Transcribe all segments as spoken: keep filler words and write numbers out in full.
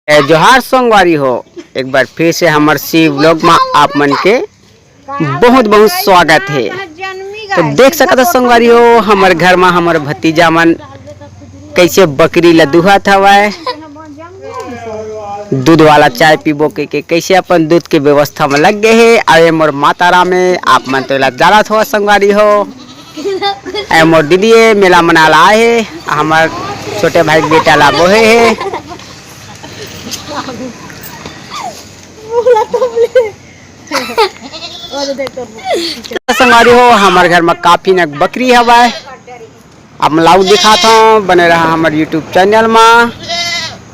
ए, जोहार संगवारी हो, एक बार फिर से हमर सी व्लॉग में आप मन के बहुत बहुत स्वागत है। तो देख सकत हो संगवारी हो, हमर घर में हमर भतीजा मन कैसे बकरी ला दुहत हवय, दूध वाला चाय पीबो के, के कैसे अपन दूध के व्यवस्था में लग गए है। अउ ए मोर माता राम है, आप मन तो एला जानत हो संगवारी हो। ए मोर दीदी है, मेला मनाला आए है, हमर छोटे भाई के बेटा ला बोहे है। संगवारी हो, हमर घर में काफी न बकरी हवय। आप मन ला दिखात हूँ, बने रहा हमर YouTube चैनल में।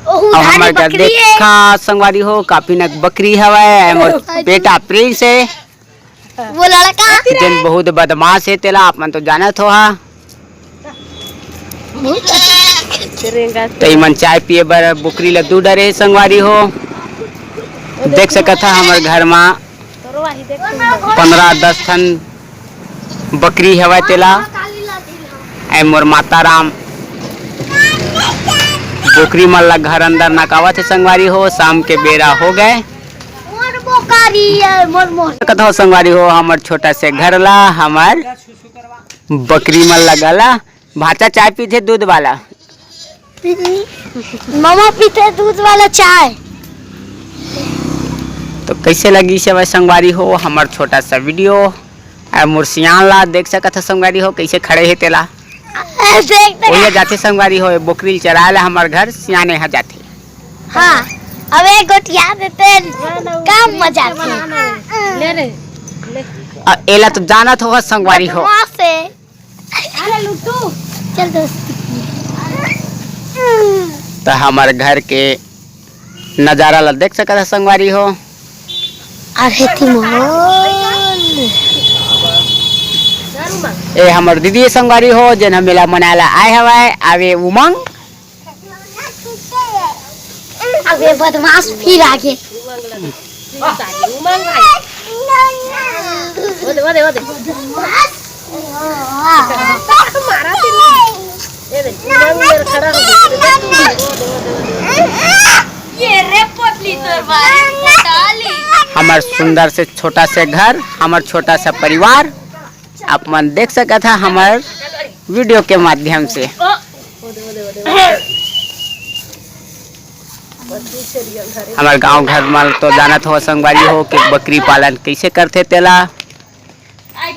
अउ हमर घर देखा संगवारी हो, काफी न बकरी हवय। ए मोर बेटा प्रिंस है, वो लड़का जेन बहुत बदमाश है, तेला आप मन तो जानत हो हा। तो इमन चाय पिए बर बोकरी ला दू डरे संगवारी हो। देख सकत हा हमर घर मा पंद्रह दस ठन बकरी हवय तेला। ए मोर माता राम बोकरी मन ला घर अंदर नकावत हे संगवारी हो। शाम के बेरा हो गए। मोर बोकरी है, मोर, मोर। कतहो संगवारी हो, हमर छोटा से घर ला, हमर बकरी मन ला गला। भाचा चाय पीथे दूध वाला। मामा पीथे दूध वाला चाय। तो कैसे लगी से भाई संगवारी हो हमर छोटा सा वीडियो? ए मोर सियान ला देख सकत ह संगवारी हो, कैसे खड़े हे तेला। ए, देख, देख। ओहिया जाथे संगवारी हो, ए बोकरी ल चराए ला हमर घर सियाने ह जाथे। हाँ, अबे गोटिया में पेन काम मजा थे। ले रे, ले। अ, एला तो जानत हो संगवारी हो। बदमाश है। अरे लुट्टू। चल दोस्त। त हमर घर के नजारा ला देख सकत ह संगवारी हो। अरे तिमोन। ए हमर दीदी संगवारी हो, जेन ह मेला मनाए ला आए हवय, आवे उमंग। अबे बदमाश फिर आगे। ये रे पोटली तोर बारे पोटाली। हमर सुंदर से छोटा से घर, हमर छोटा सा परिवार, आप मन देख सकत ह हमर वीडियो के माध्यम से। हमर गांव घर म तो जानत हो संगवारी हो कि बकरी पालन कइसे करथे तेला।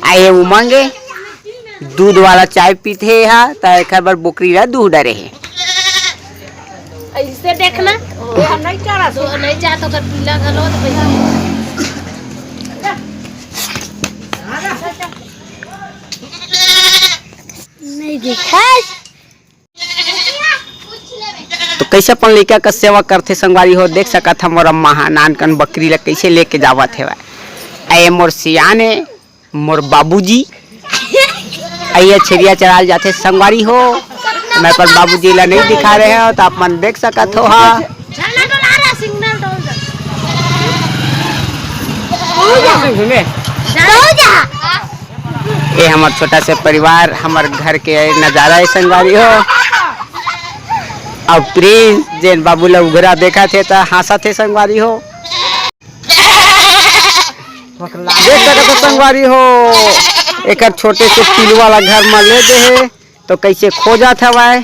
आ ये उमंग ए, दूध वाला चाय पीथे हा, त एखर बर बोकरी ला दूह डरे हे। ऐसे देखना। हम नहीं चाहत। तो नहीं चाहत, ओकर पीला घलो तो पैसा। नहीं देखा। तो कैसे अपन लइका का सेवा करथे संगवारी हो, देख सकत ह मोर अम्मा ह नानकन बकरी ला कैसे लेके जावत हेवय। ए मोर सियान ए, मोर बाबूजी। अइया छेरिया चराल जाथे संगवारी हो। मैं अपन बाबूजी ला नहीं दिखा रहे हो तो आप मन देख सकत हो हा। ए हमर छोटा से परिवार, हमर घर के नजारा है संगवारी हो। अब प्रिंस जेन बाबू ला उघरा देखत हे त हंसत हे संगवारी हो। देख सकत हो संगवारी हो, एकर छोटे से पिलुआ ला घर म ले दे हे, तो कैसे खोजत हवय।